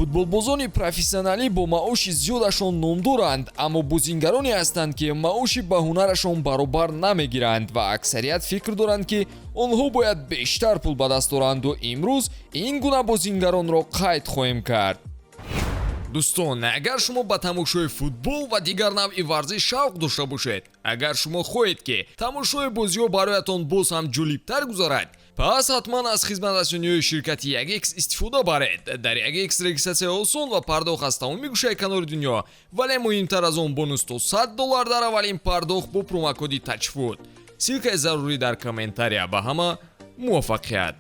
Футболбозони профессионалӣ бо маоши зиёдашон номдоранд, аммо бозингароне ҳастанд, ки маоши ба ҳунарашон баробар намегиранд ва аксарият фикр доранд, ки онҳо бояд бештар пул ба даст оранду имрӯз ин гуна бозингаронро қайд хоҳем кард. Дӯстон, агар шумо ба тамошои футбол ва дигар навъи варзиш шавқ дошта бошед, агар шумо хоҳед, ки тамошои бозиҳо бароятон боз ҳам ҷолибтар гузарад, пас ҳатман аз хизматрасониҳои ширкати 1X истифода баред. Дар 1X регистратсия осон ва пардохт аз тамоми гӯшаи канори дунё, вале муҳимтар аз он, бонус то 100 доллар дар аввалин пардохт бо промокоди ТАЧФУТ. Ссылкаи зарурӣ дар комментария. Ба ҳама муваффақият!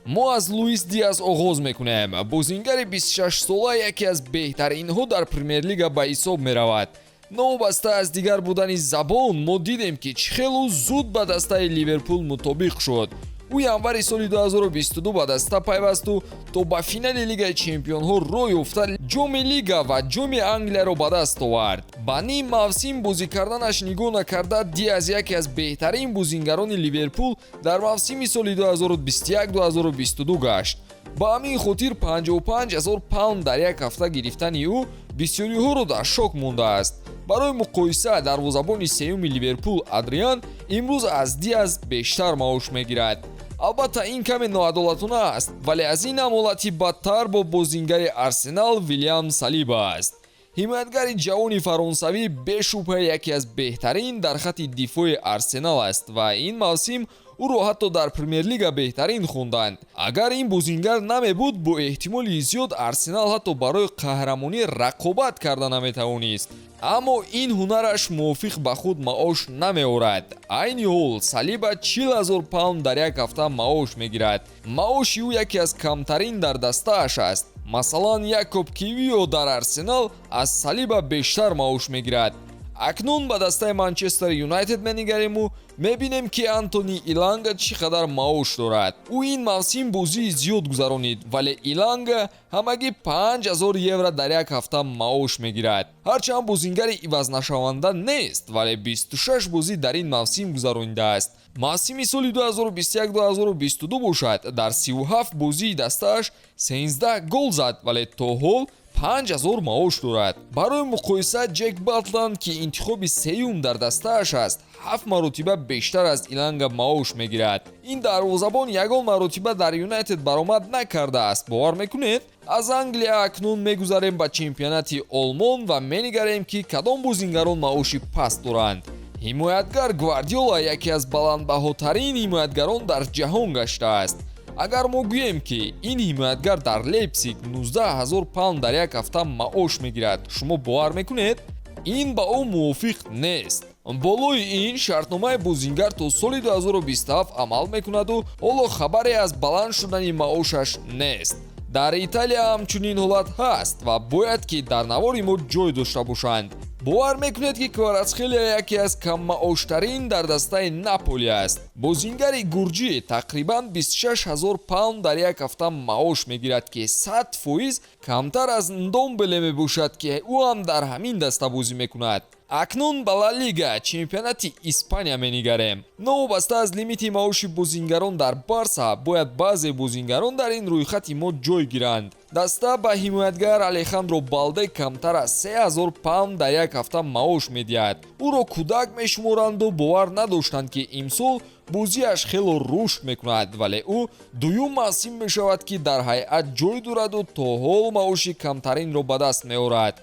Мо аз Луис Диас оғоз мекунем. Бозингари 26-сола яке аз беҳтаринҳо дар Премер-лига ба ҳисоб меравад. Новобаста аз дигар будани забон, мо дидем, ки чӣ хелу зуд ба дастаи Ливерпул мутобиқ шуд. Ӯ январи соли 2022 ба даста пайвасту то ба финали Лигаи чемпионҳо роҳ ёфта, Ҷоми Лига ва Ҷоми Англияро ба даст овард. Ба ним мавсим бозӣ карданаш нигоҳ накарда, Диаз яке аз беҳтарин бозингарони Ливерпул дар мавсими соли 2021-2022 гашт. Ба ҳамин хотир 55 ҳазор паунд дар як ҳафта гирифтани ӯ бисёриҳоро дар шок мондааст. Барои муқоиса, дарвозабони сеюми Ливерпул Адриан имрӯз аз Диаз бештар маош мегирад. Албатта, ин каме ноадолатона аст, вале аз ин ҳам ҳолати бадтар бо бозингари Арсенал Вилям Салиба аст. Ҳимоятгари ҷавони фаронсавӣ бешубҳа яке аз беҳтарин дар хатти дифои Арсенал аст ва ин мавсим ӯро ҳатто дар Премер-лига беҳтарин хонданд. Агар ин бозингар намебуд, бо эҳтимоли зиёд Арсенал ҳатто барои қаҳрамонӣ рақобат карда наметавонист. Аммо ин ҳунараш мувофиқ ба худ маош намеорад. Айни ҳол Салиба 40 000 паунд дар як ҳафта маош мегирад. Маоши ӯ яке аз камтарин дар дастааш аст. Масалан, Якоб Кивио дар Арсенал аз Салиба бештар маош мегирад. Акнун ба дастаи Манчестер Юнайтед менигариму мебинем, ки Антони Иланга чӣ қадар маош дорад. Ӯ ин мавсим бозии зиёд гузаронид, вале Иланга ҳамагӣ 5000 евро дар як ҳафта маош мегирад. Ҳарчанд бозингари ивазнашаванда нест, вале 26 бозӣ дар ин мавсим гузаронидааст. Мавсими соли 2021-2022 бошад, дар 37 бозии дастааш 13 гол зад, вале то ҳол 5000 маош дорад. Барои муқоиса, Ҷек Батланд, ки интихоби сеюм дар дастааш аст, ҳафт маротиба бештар аз Иланга маош мегирад. Ин дарвозабон ягон маротиба дар Юнайтед баромад накардааст, бовар мекунед? Аз Англия акнун мегузарем ба чемпионати Олмон ва менигарем, ки кадом бозингарон маоши паст доранд. Ҳимоятгар Гвардиола яке аз баландбаҳотарин ҳимоятгарон дар ҷаҳон гаштааст. Агар мо гӯем, ки ин ҳимоятгар дар Лейпсиг 19 000 паунд дар як ҳафта маош мегирад, шумо бовар мекунед? Ин ба ӯ мувофиқ нест. Болои ин, шартномаи бозингар то соли 2027 амал мекунаду ҳоло хабаре аз баланд шудани маошаш нест. Дар Италия ҳамчунин ҳолат ҳаст ва бояд ки дар навори мо ҷой дошта бошанд. Бовар мекунед, ки Кварацхелия яке аз каммаоштарин дар дастаи Наполи аст? Бозингари гурҷӣ тақрибан 26 ҳазор паунд дар як ҳафта маош мегирад, ки 100% камтар аз Ндомбеле мебошад, ки ӯ ҳам дар ҳамин даста бозӣ мекунад. Акнун ба Ла Лига, чемпионати Испания менигарем. Новобаста аз лимити маоши бозингарон дар Барса, бояд баъзе бозингарон дар ин рӯйхати мо ҷой гиранд. Даста ба ҳимоятгар Алехандро Балде камтар аз 3000 паунд дар як ҳафта маош медиҳад. Ӯро кӯдак мешуморанду бовар надоштанд, ки имсол бозиаш хело рушд мекунад, вале ӯ дуюм мавсим мешавад, ки дар ҳайат ҷой дораду то ҳол маоши камтаринро ба даст меорад.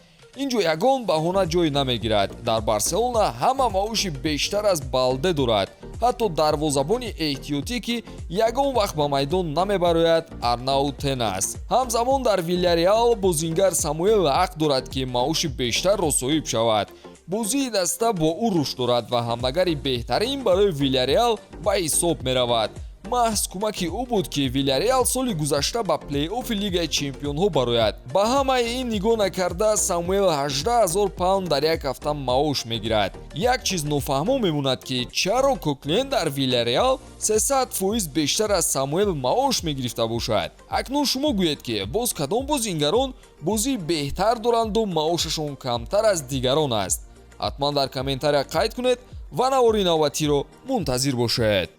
Ин ҷо ягон баҳона ҷой намегирад. Дар Барселона ҳама маоши бештар аз Балде дорад, ҳатто дарвозабони эҳтиётӣ, ки ягон вақт ба майдон намебарояд, Арнау Тенас. Ҳамзамон дар Вильяреал бозингар Самуэл ҳақ дорад, ки маоши бештарро соҳиб шавад. Бозии даста бо ӯ рушд дорад ва ҳамлагари беҳтарин барои Вильяреал ба ҳисоб меравад. Маҳз кӯмаки ӯ буд, ки Вильяреал соли гузашта ба плей-оффи Лигаи чемпионҳо барояд. Ба ҳамаи ин нигоҳ накарда, Самуэл 18 000 паунд дар як ҳафта маош мегирад. Як чиз нофаҳмо мемонад, ки чаро Коклен дар Вильяреал 300% бештар аз Самуэл маош мегирифта бошад. Акнун шумо гӯед, ки боз кадом бозингарон бозии беҳтар доранду маошашон камтар аз дигарон аст? Ҳатман дар комментария қайд кунед ва навори навбатиро мунтазир бошед.